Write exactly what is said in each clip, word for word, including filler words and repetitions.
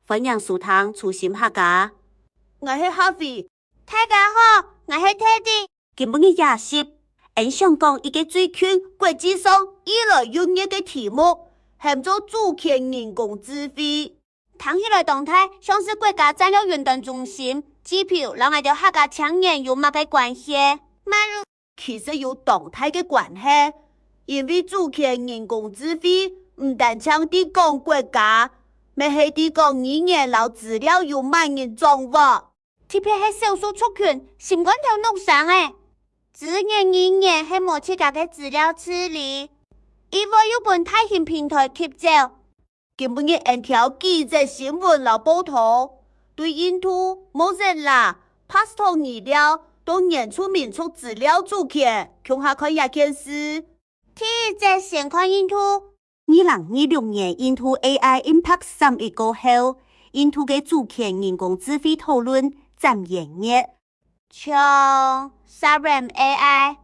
歡迎收聽初心客家。𠊎係Harvey。大家好，𠊎係Teddy。今晡日這集，𫣆想講一個最近國際上愈來愈熱个題目，喊做主權人工智慧。聽起來當大，像係國家戰略雲端中心、G P U摎𠊎兜客家青年有麼个關係？ 其實有當大个關係，因為主權人工智慧毋單淨在講國家，乜係在講語言摎資料由麼人掌握。特別係少數族群，心肝頭搦生欸！資源語言係無自家个資料治理，佢會又分大型平台吸走。 今晡日𫣆挑幾則新聞摎報導，對印度、Mozilla、Pastor語料到原住民族資料主權，共下看這件事。第一則先看印度。二零二六年印度A I Impact Summit過後，印度个主權人工智慧討論展延熱。 像Swarm A I，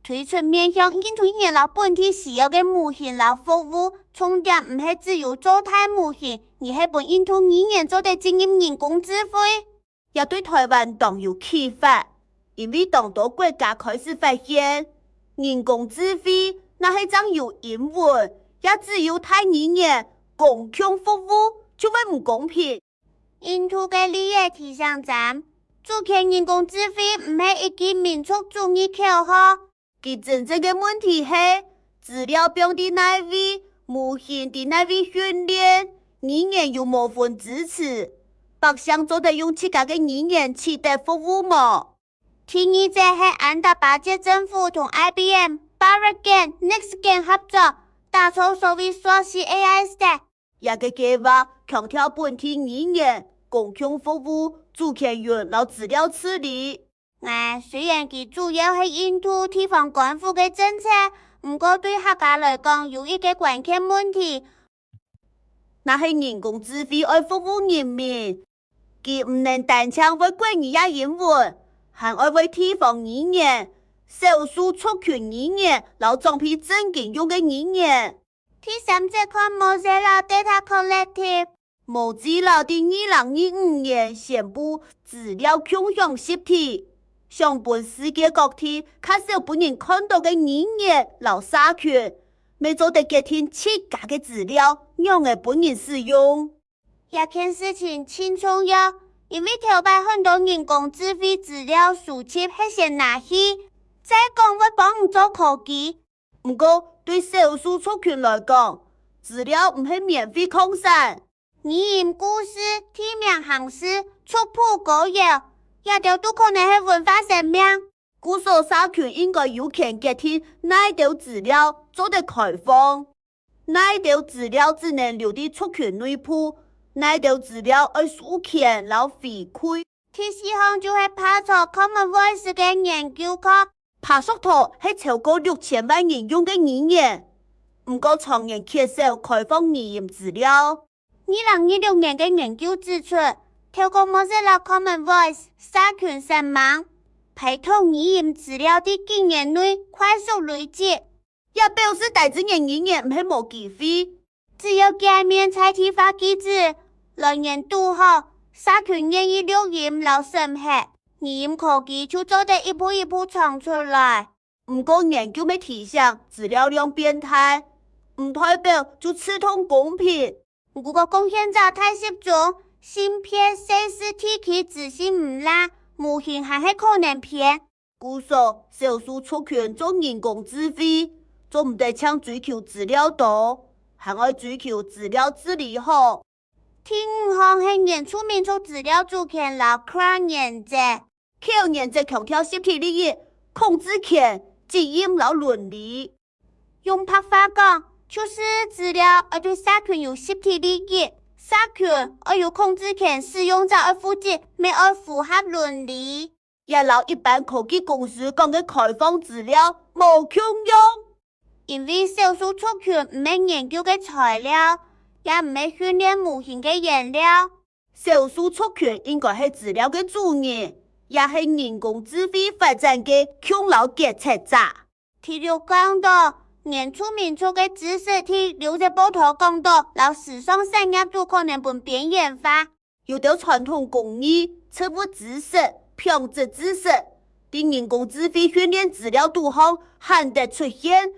推出面向印度語言摎本地需要个模型摎服務，重點毋係只有做大模型，而係分印度語言做得進入人工智慧。這對臺灣當有啟發，因為當多國家開始發現，人工智慧若係正有英文，也只有大語言，公共服務就會毋公平。 印度个例仔提醒𠊎，主權人工智慧毋係一句民族主義口號。佢真正个問題係，資料放在哪位，模型在哪位訓練，語言有無分支持，百姓做得用自家个語言取得服務無？第二則係安達巴傑政府同I B M、BharatGen、NextGen合作，打造所謂碩士A I stack。 這个計畫強調本地語言、公共服務、主權云摎資料治理。欸，雖然佢主要係印度地方官府个政策，毋過對客家來講有一個關鍵問題。若係人工智慧愛服務人民， 佢毋能單淨會國語也英文，還愛會地方語言、少數族群語言摎長輩正經用个語言。第三則看Mozilla Data Collective。Mozilla在二零二五年宣布資料共享實體，想分世界各地較少分人看著个語言摎社群，乜做得決定自家个資料仰仔分人使用。 這件事情盡重要，因為頭擺很多人工智慧資料收集係先拿去，再講會幫你做科技。毋過，對少數族群來講，資料毋係免費礦產。語音故事、地名、行事、族譜、歌謠，這兜都可能係文化生命。 故所社群應該有權決定哪兜資料做得開放，哪兜資料只能留在族群內部，哪兜資料愛授權摎回饋。第四項就係Patos Common Voice个研究課。Patos係超過六千萬人用个語言，毋過長年缺少開放語音資料。 二零二六年个研究指出，透過Mozilla Common Voice社群聲明，Patos語音資料在幾年內快速累積。這表示低資源語言毋係無機會。只要界面在地化機制，來源堵好，社群願意錄音摎審核，語音科技就做得一步一步長出來。 毋過研究乜提醒，資料量變大，毋代表就自動公平。Google貢獻者大集中，性別、性別地區資訊毋罅，模型還係可能偏。故所，少數族群做人工智慧，做毋得淨追求資料多，還愛追求資料治理好。 第五項係原住民族資料主權摎CRAN原則。CRAN原則強調集體利益、控制權、責任摎倫理。用白話講，就係資料愛對社群有集體利益，社群愛有控制權，使用者愛負責，乜愛符合倫理。 這摎一般科技公司講个開放資料無共樣。因為少數族群毋係研究个材料，也毋係訓練模型个原料。少數族群應該係資料个主人，也係人工智慧發展个共同決策者。第六講到，原住民族个知識在留學報導講到，摎時尚產業都可能分邊緣化。有兜傳統工藝、植物知識、紡織知識，在人工智慧訓練資料肚項罕得出現。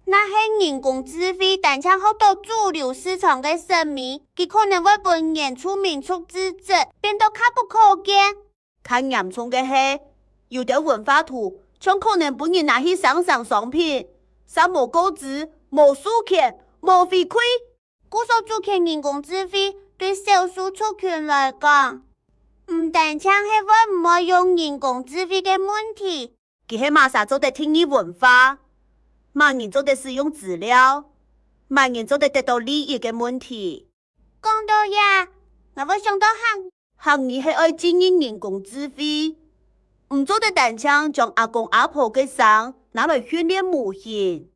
若係人工智慧單淨學到主流市場个術語，佢可能會分原住民族自治變到較不可見。 較嚴重个係，有兜文化圖像可能分人拿去生成商品，煞無告知、無授權、無回饋。故所主權人工智慧對少數族群來講，毋單淨係會毋會用人工智慧个問題，佢係麼儕做得定義文化，麼人做得使用資料，麼人做得得到利益个問題。講到這，𠊎會想到客 客語係愛進入人工智慧，毋做得單淨將阿公阿婆个聲拿來訓練模型。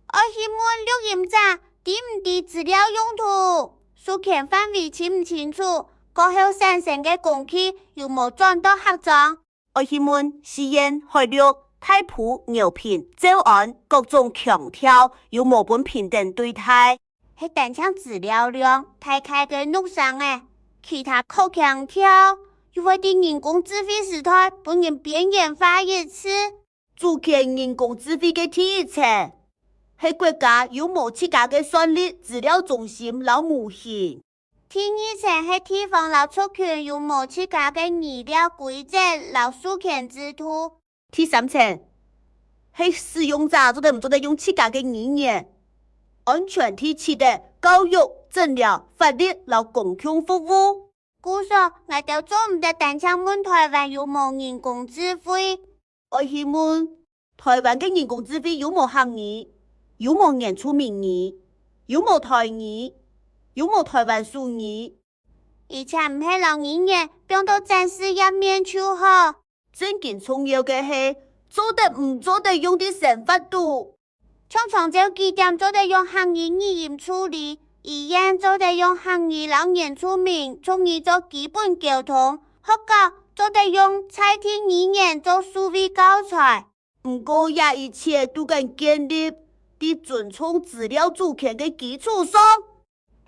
愛去問錄音者知毋知資料用途、授權範圍清毋清楚，過後產生个工具有無轉到客庄。愛去問四縣、海陸、大埔、饒平、詔安各種腔調有無分平等對待。 係單淨資料量大大个陸生仔，其他各腔調又會在人工智慧時代分人邊緣化一次。主權人工智慧个第一層，係國家有無自家个算力資料中心摎模型。第二層係地方摎族群有無自家个語料規則摎授權制度。 第三層，係使用者做得毋做得用自家个語言，安全地取得教育、診療、法律摎公共服務。故所，𠊎兜做毋得單淨問臺灣有無人工智慧，愛去問臺灣个人工智慧有無客語，有無原住民語，有無台語，有無臺灣手語。 而且毋係摎語言放到展示頁面就好。正經重要个係，做得毋做得用在生活肚。像長照據點做得用客語語音處理，醫院做得用客語摎原住民族語做基本溝通，學校做得用在地語言做數位教材。 毋過這一切都敢建立在尊重資料主權个基礎上。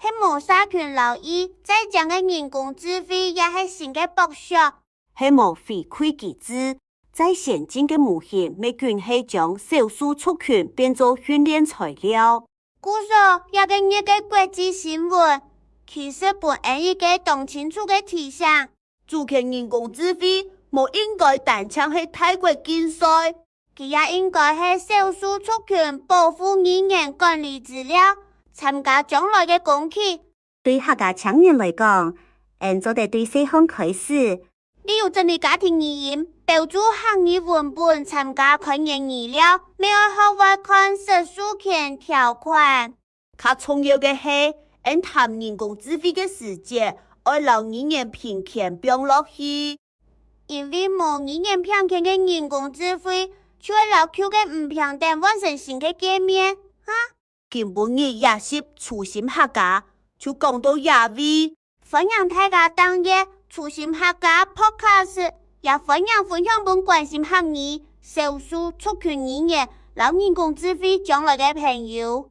係無社群留意，再靚个人工智慧也係新个剝削。係無回饋機制，再先進个模型乜緊係將少數族群變做訓練材料。故所，這個月个國際新聞，其實分𫣆一個當清楚个提醒。 主權人工智慧無應該單淨係大國競賽，佢也應該係少數族群保護語言管理資料，參加將來个工具。對客家青年來講，𫣆做得對細項開始，例如整理家庭語音，標註客語文本，參加開源語料，乜愛學會看識字權條款。 較重要个係，𫣆談人工智慧个時節，愛摎語言平權放落去。因為無語言平權个人工智慧，就會摎舊个毋平等換成新个界面。哈？今晡日這集初心客家就講到這位。 歡迎大家訂閱初心客家Podcast，也歡迎分享分關心客語、少數族群語言摎人工智慧將來个朋友。